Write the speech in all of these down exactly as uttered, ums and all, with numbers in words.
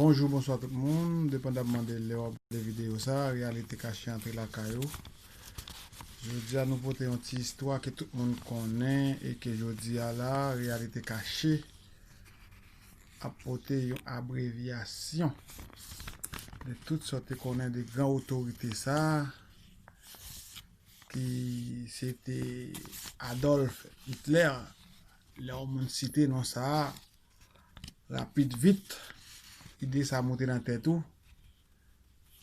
Bonjou, bonswa tout moun, depandamman de lè w ap gade videyo sa, Reyalite Kache antre lakay ou. Jodi a nou pote yon ti istwa ke tout moun konnen e ke jodi a la, Reyalite Kache ap pote yon abrevyasyon de tout sa w te konnen de gran otorite sa, ki se te Adolf Hitler. Lè yon moun site non sa a, rapid vit, ide sa moute nan tèt ou.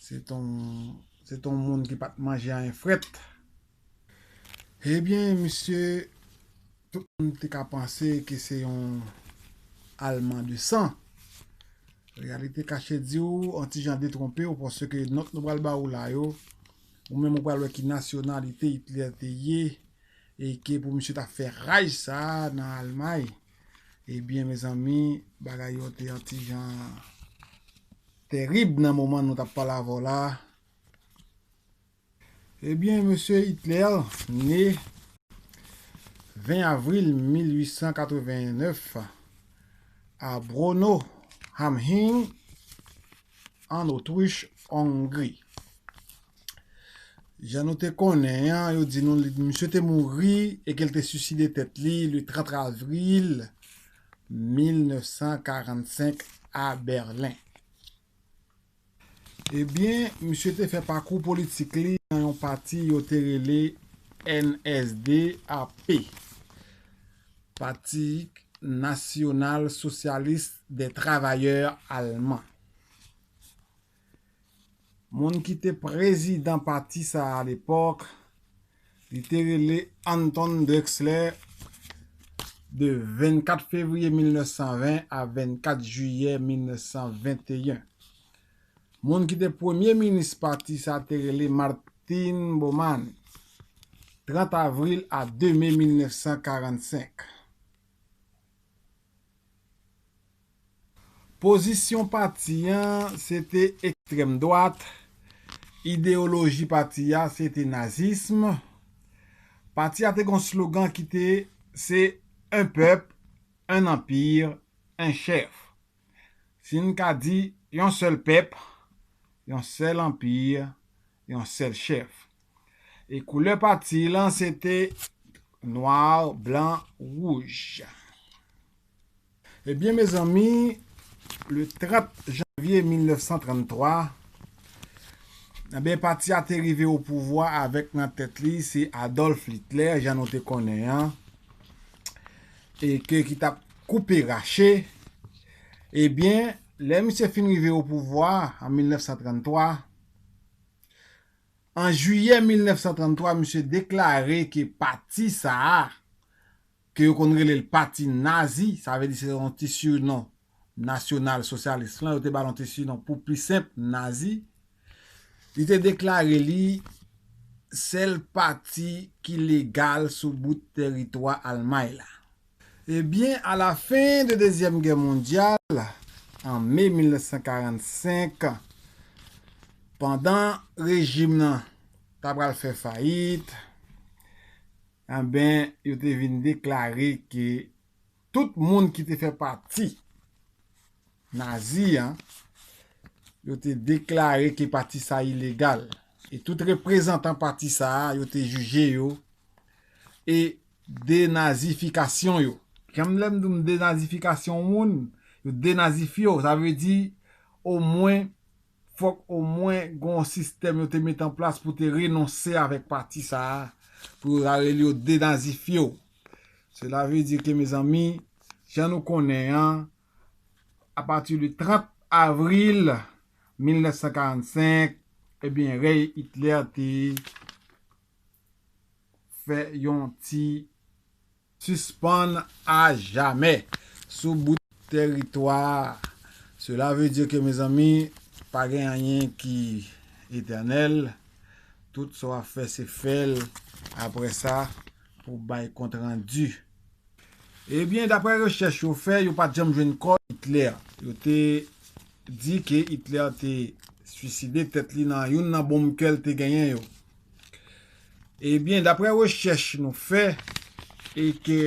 Se t on, se t on moun ki pa t manje anyen frèt. Ebyen, misye, tout moun te ka panse ke se yon Alman de san. Reyalite Kache di w, yon ti jan detwonpe w, paske nòt nou pral ba ou la yo, ou menm ou pral wè ki nasyonalite Hitler te ye, e ke pou misye ta fè raj sa a nan Almay. Ebyen, mezanmi, bagay yo te yon ti jan terib nan moman nou t ap pale avè w la. Ebyen, mesye Hitler ne ven avril mil uit san katreven nèf a Braunau am Inn, an Otrich, Ongri. Jan nou te konnen an, yo di nou li, misye te mouri e ke l te siside tèt li le trant avril mil nèf san karannsenk a Bèlen. Ebyen, misye te fè pakou politik li nan yon pati yo te rele N S D A P, Pati Nasyonal Sosyalis dè Travayè Alman. Moun ki te prezidan pati sa a alepòk, li te rele Anton Drexler, de vennkat fevriye mil nèf san ven a vennkat jiyè mil nèf san venteyen. Moun ki te premye minis pati sa a te rele Martin Bormann, trant avril a de me mil nèf san karannsenk. Pozisyon pati an, se te ekstrèm dwat. Ideyoloji pati a, se te nazism. Pati a te gen yon slogan ki te, se un peuple, un empire, un chef. Si n ka di yon sèl pèp, yon sèl anpi, yon sèl chèf. E koulè pati lan se te nwa, blan, wouj. Ebyen, mezanmi, le trant janvye mil nèf san tranntwa, ebyen, pati a te rive o pouvwa avèk nan tèt li, se Adolf Hitler, jan nou te konnen an, e ke ki t ap koupe rache. Ebyen, lè misye fin rive o pouvwa an mil nèf san tranntwa, an jiyè mil nèf san tranntwa, misye deklare ke pati sa a, ke yo konn rele l pati nazi, sa vle di se yon ti sinon nasyonal sosyalis lan, yo te ba l yon ti sinon pou pi senp, nazi. Li te deklare li sèl pati ki legal sou bout tèritwa Almay la. Ebyen, a la fen de Dezyèm Gè Mondyal, an me mil nèf san karannsenk, pandan rejim nan ta pral fè fayit, enben, yo te vin deklare ke tout moun ki te fè pati nazi an, yo te deklare ke pati sa ilegal. E tout reprezantan pati sa a, yo te jije yo. E denazifikasyon yo. Jan m lè m di w denazifikasyon yon moun, yo denazifye w, sa vle di omwen, fòk omwen gen yon sistèm yo te mete an plas pou te renonse avèk pati sa a, pou yo ta rele yo denazifye w. Sela vle di ke, mezanmi, jan nou konnen an, apati de trant avril mil nèf san karannsenk, ebyen, rèy Hitler te fè yon ti sispann ajamè sou bout tèritwa a. Sela vle di ke, mezanmi, pa gen anyen ki etènèl. Tout sa w ap fè, se fè l apre sa pou bay kontrandi. Ebyen, daprè rechèch yo fè, yo pa t janm jwenn kò Hitler. Yo te di ke Hitler te swiside tèt li nan youn nan bonm kè l te genyen yo. Ebyen, daprè rechèch nou fè, e ke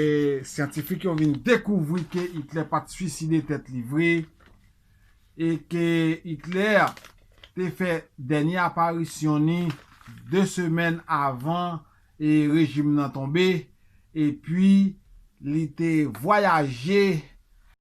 syantifik yo vin dekouvri ke Hitler pa t swiside tèt li vre, e ke Hitler te fè dènye aparisyon ni de semèn avan e rejim nan tonbe, epi li te vwayaje